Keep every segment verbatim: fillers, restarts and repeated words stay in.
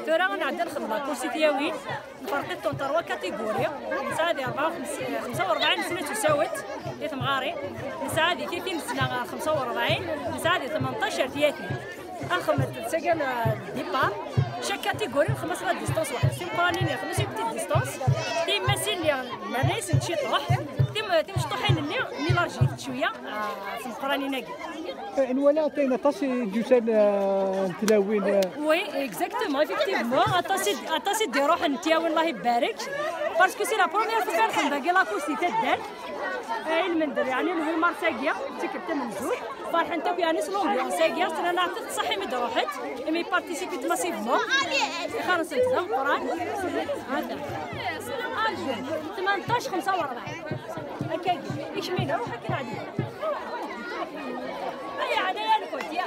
Tura ad nɛeddi nxeddem akursi tyawin, nferq-iten en trois catégories. Nesɛa di rebɛa u xemsin, xemsa u rebɛin sna tusawet di temɣarin, nesɛa di titin sna ɣer xemsa u rebɛin, nesɛa di tmenṭac ar tyatin. Axemt d sagan départ, chaque catégorie nxemmem la distance waḥed. Timeqqranin nxemmem une petite distance, timasin-nni nerna-asent ciṭuḥ, tim-, timecṭuḥin-nni n élargi cwiya, ah, timeqqranin-agi. Eh, nwala aṭayen aṭas i d-yusan, eh, n tlawin, eh. Oui, exactement, effectivement. Aṭas i d-, aṭas i d-iruḥen n tyawin, Allah ibarek. Parce que c'est la première fois kan nxeddem dagi la course di taddart. Eh, i lmender, yeɛni, lhumar-agi, d tikkelt tamenzut. Ferḥent akk, yeɛni, s l'ambiance-agi, ttnanaɣ-tent ṣṣeḥ imi d-ruḥent, imi participent massivement. Ixaṛen-nsent d ameqqran. Hata. Arju. Tmenṭac xemsa u rebɛin. Akkagi. Ikmil, ruḥ akken ɛeddi. Ay, ɛni ya lkut, ya.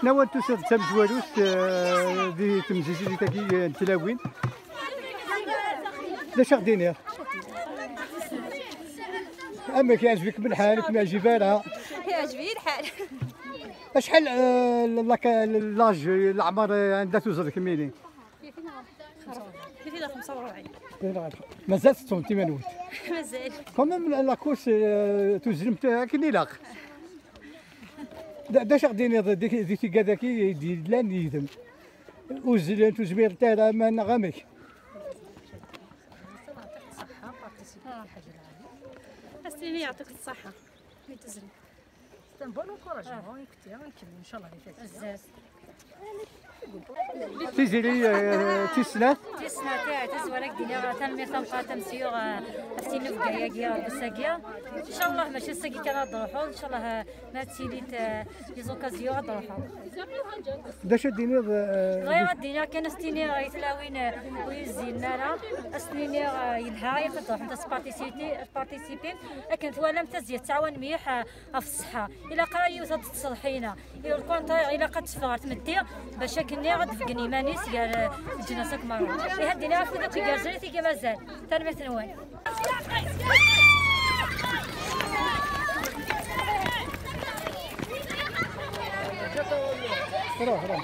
Nawal, tusiḍ d tamezwarut, eh, di temzizit-agi, eh, n tlawin. D acu ad d-tiniḍ? Amek, yeɛjeb-ikem lḥal? Ur kem-yeɛjib ara? Yeɛjeb-iyi lḥal. Acḥal, eh, la-, l'âge, leɛmer, eh, anda tuẓeḍ kemmini? Mazal teṭṭfemt iman-nwent? Mazal. Quand même, la, la course, eh, tuzlemt akken ilaq. D, d acu ad d-tiniḍ di, di tigad-agi i d-yellan yid-m? Ur zlent, ur zmirent ara, ma neɣ amek? As-tini yeɛṭik ṣṣeḥḥa. Mi tezri. C'est un bon encouragement, écoutez, hein, nkemmel, ncallah, di tazwara. Azaz. Tiziri, eh, tis snat. Tis snat, eh, tazwara deg-, dini, tanemmirt tameqqrant a Mesyu, eh, ɣef tinubga-agi, ɣef wass-agi. Ncallah, mačči ass-agi kan ad d-ruḥeḍ, ncallah, eh, ma ttilint, eh, les occasions ad d-ruḥeḍ. D acu ad d-tiniḍ, eh, bɣiɣ ad d-iniɣ kan, as-tiniɣ i tlawin, eh, ur yi-zzilen ara, as-tiniɣ, eh, yelha, ilaq ad d-ruḥent ad sparticipi-, sparticipi-, akken twalam tazya tettɛawan mliḥ, eh, ɣef ṣṣeḥḥa. Ilaq ara yiwet ad tettṣelḥina. I le contraire, ilaq ad teffeɣ ɣer tmetti bac akken ad d-beggen iman-is gar, eh, leǧnas akk merra. Ihi ad d-iniɣ afud akk igerrzen i tigi mazal. Tanemmirt-nwen. Ruḥ, ruḥ.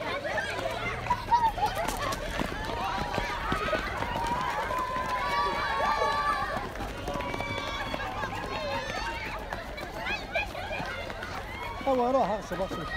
Awa, ruḥ, aɣṣeb, aɣṣeb.